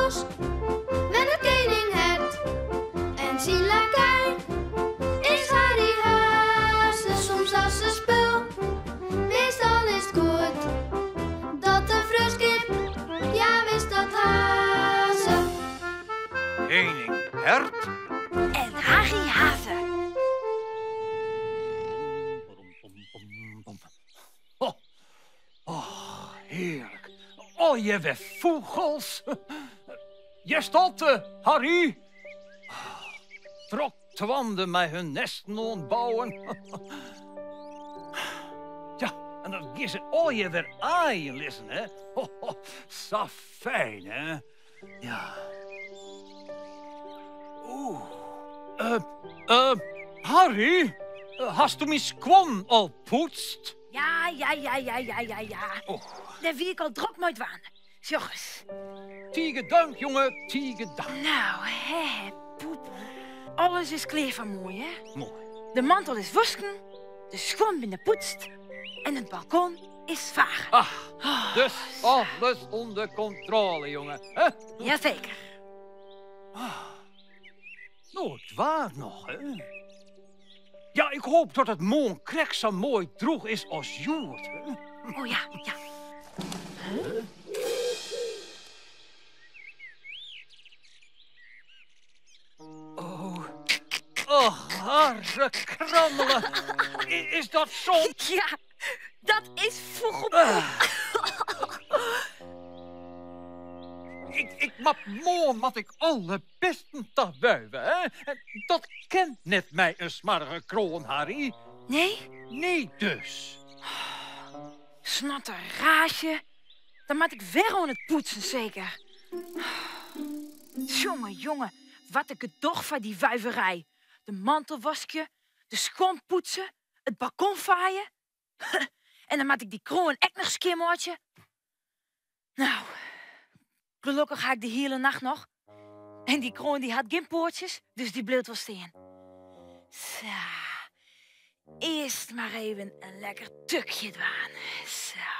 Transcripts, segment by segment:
hûs wennet kening Hert en syn lakei is Harry Haze. Soms as se spul, meastal is 't goed dat de freonskip, ja wis dat ha se. Kening Hert en Harry Haze. Oh, hearlik. Allegear wer fûgels. Hearst dat, Harry? Drok dwaande mei hun nesten oan 't bouwen. Ja, en dan gean se allegear wer aaien lizzen, hè? Sa fijn, hè? Ja. Oeh. Harry, hasto myn skuon al poetst? Ja, ja, ja, ja, ja, ja, ja. Oh. Dêr wie ik al drok mei dwaande. Sjoch ris. Tige dank, jonge, tige dank. Nou, hè, hè, poepel. Alles is klear foar moarn, hè? Moai. De mantel is wosken, de skuon binne poetst en it balkon is fage. Ach, dus alles ûnder kontrôle, jonge. Hè? Jazeker. No, it waar noch, hè? Ja, ik hoop dat it moarn krekt sa moai droech is as hjoed. Hè? Oh ja, ja. Huh? Oh, och, harrekrammele. Is dat zon? Ja, dat is fûgelpoep. Ik moat moarn moat ik alle bisten ta wuive, hè? Dat kin net mei in smoarge kroan, Harry. Nee? Nee dus. Snotteraasje. Dan moat ik wer oan it poetsen seker. Jonge, jonge, wat in gedoch foar dy wuiverij. De mantel waskje, de skuon poetse, it balkon faaie. En dan moat ik dy kroan ek noch skjinmeitsje. Nou, gelokkich ha ik de hiele nacht noch. En dy kroan dy hat gjin poatsjes, dus dy bliuwt wol stean. Sa, earst mar even in lekker tukje dwaan. Sa.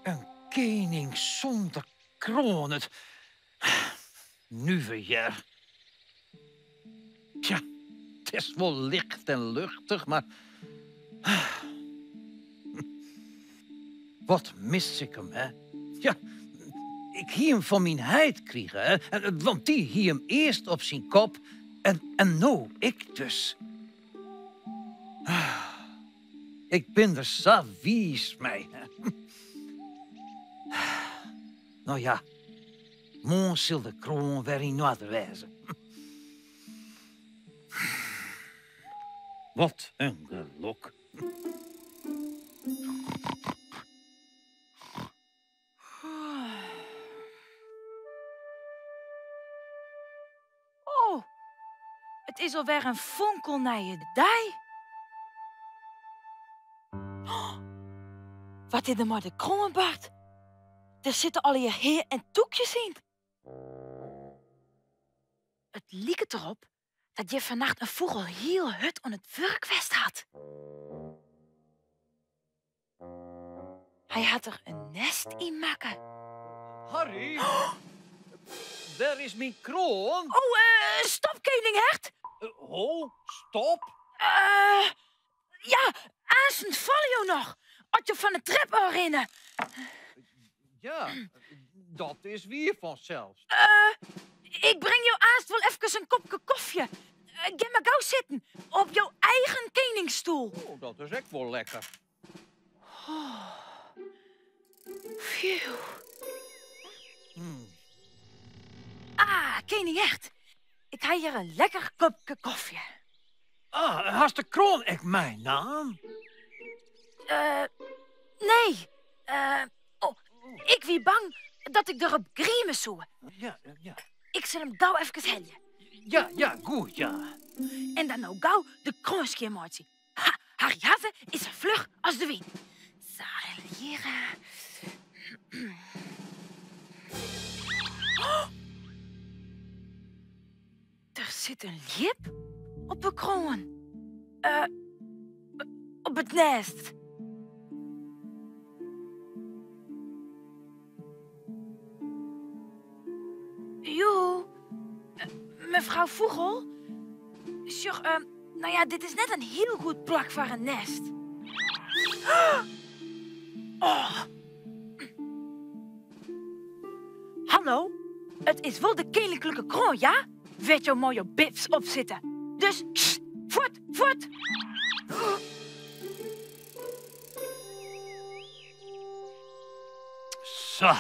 In kening sûnder kroan, it nuver hear. Tja, it is wol licht en luchtich, mar wat mis ik him, hè? Ja, ik hie him fan myn heit krige, hè? Want dy hie him earst op syn kop en no ik dus. Ik bin der sa wiis mei. No ja, moarn sil de kroan wer yn oarder wêze. Wat in gelok. Oh, it is alwer in fonkelnije dei. Oh, wat is der mei de kroan bard? Der sitte allegear hea en tûkjes yn. It liket derop dat hjir fannacht in fûgel hiel hurd oan it wurk west hat. Hy hat der in nest yn makke. Harry, wêr is myn kroan? Oh, stop, kening Hert. Ho, stop? Ja, aansten falle jo noch as jo fan de trep ôfrinne. Ja, dat is wier fansels. Ik bring jo aanst wol efkes in kopke kofje. Gean mar gau sitten op jo eigen keningsstoel. Oh, dat is ek wol lekker. Oh. Phew. Ah, kening Hert. Ik ha hjir in lekker kopke kofje. Ah, hast de kroan ek meinaam? Eh, nee. Eh, oh, ik wie bang dat ik derop grieme soe. Ja, ja. Ik sil him gau efkes helje. Ja, ja, goed, ja. En dan no gau de kroan skjinmeitsje. Ha, Harry Hazze is sa fluch as de wyn. Sa, en hjir. Oh! Der sit in ljip op 'e kroan. Uh, op it nêst. Joe, mefrou Fûgel. Sjoch, uh, nou ja, dit is net in hiel goed plak foar in nêst. Oh. Hallo, it is wol de keninklike kroan, ja? Wêr't jo mei jo bifs op sitte. Dus fuort, fuort! Sa,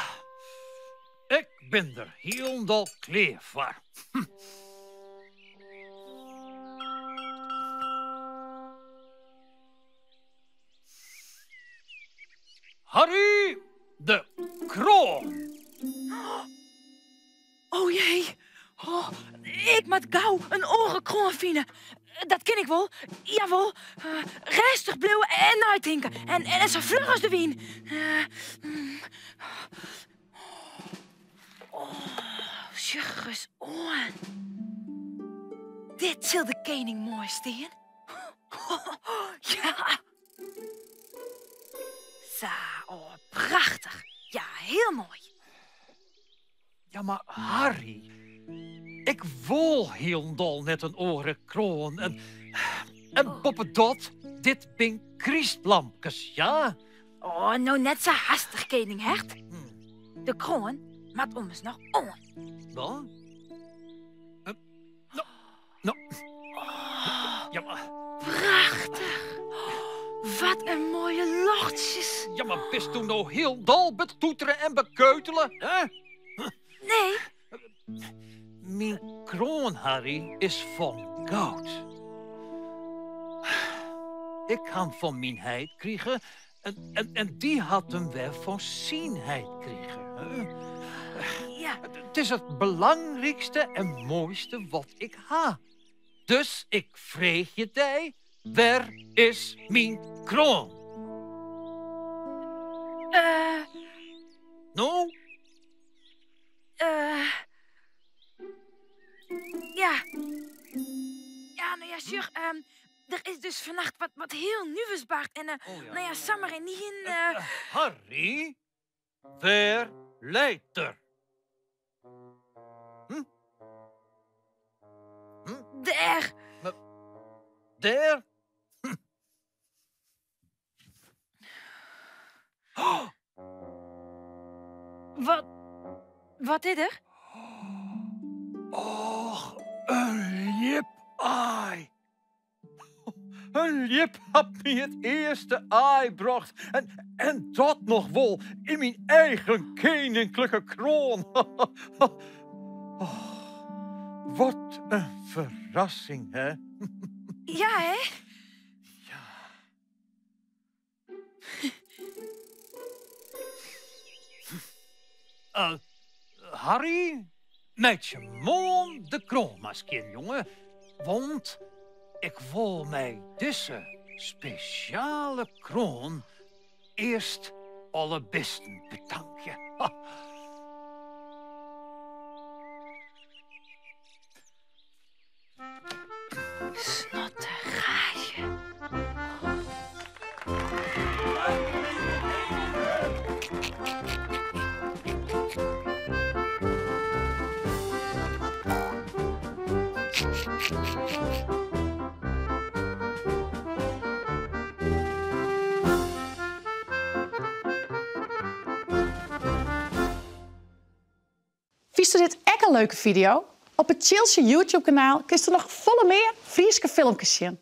ik bin der hielendal klear foar. Harry de Kroan. Oh jee, oh, ik moat gau in oare kroan fine. Dat kin ik wol, jawol. Uh, rêstich bliuwe en neitinke. En, en sa fluch as de wyn. Uh, oh, sjoch ris oan. Dit sil de kening moai stean. Ja. Sa, oh, prachtich. Ja, hiel moai. Ja, mar Harry, ik wol hielendal net in oare kroan. En, en boppedat, dit bin krystlampkes, ja? Oh, no net sa hastich, kening Hert. De kroan moat ommers noch oan. Wat? No, no. Ja, mar... Prachtich. Wat in moaie lochtsjes. Ja, mar bisto no hielendal betoetere en bekeutele, hè? Nee. Myn kroan, Harry, is fan goud. Ik ha 'm fan myn heit krige en, en, en dy hat him wer fan syn heit krige. Ja. It is it belangrykste en moaiste wat ik ha. Dus ik freegje dy, wêr is myn kroan? Eh. No? Eh. Ja. Ja, no ja, sjoch, um, der is dus fannacht wat, wat hiel nuvers bard. En, uh, oh, ja. no ja, samar yn ien... Uh... Harry, wêr leit er? Hm? Hm? Dêr. Dêr? Hm. Oh! Wat, wat is der? Och, in ljipaai. In ljip hat my it earste aai brocht en, en dat noch wol yn myn eigen keninklike kroan. Oh, wat in ferrassing, hè? Ja, hè? Ja. Uh, Harry, meitsje moarn de kroan mar skjin, jonge. Want ik wol mei dizze spesjale kroan earst alle bisten betankje. Snottergaasje. Fynsto dit ek in leuke fideo? Op it Tsjiltsje YouTube-kanaal kinsto noch folle mear Fryske filmkes sjen.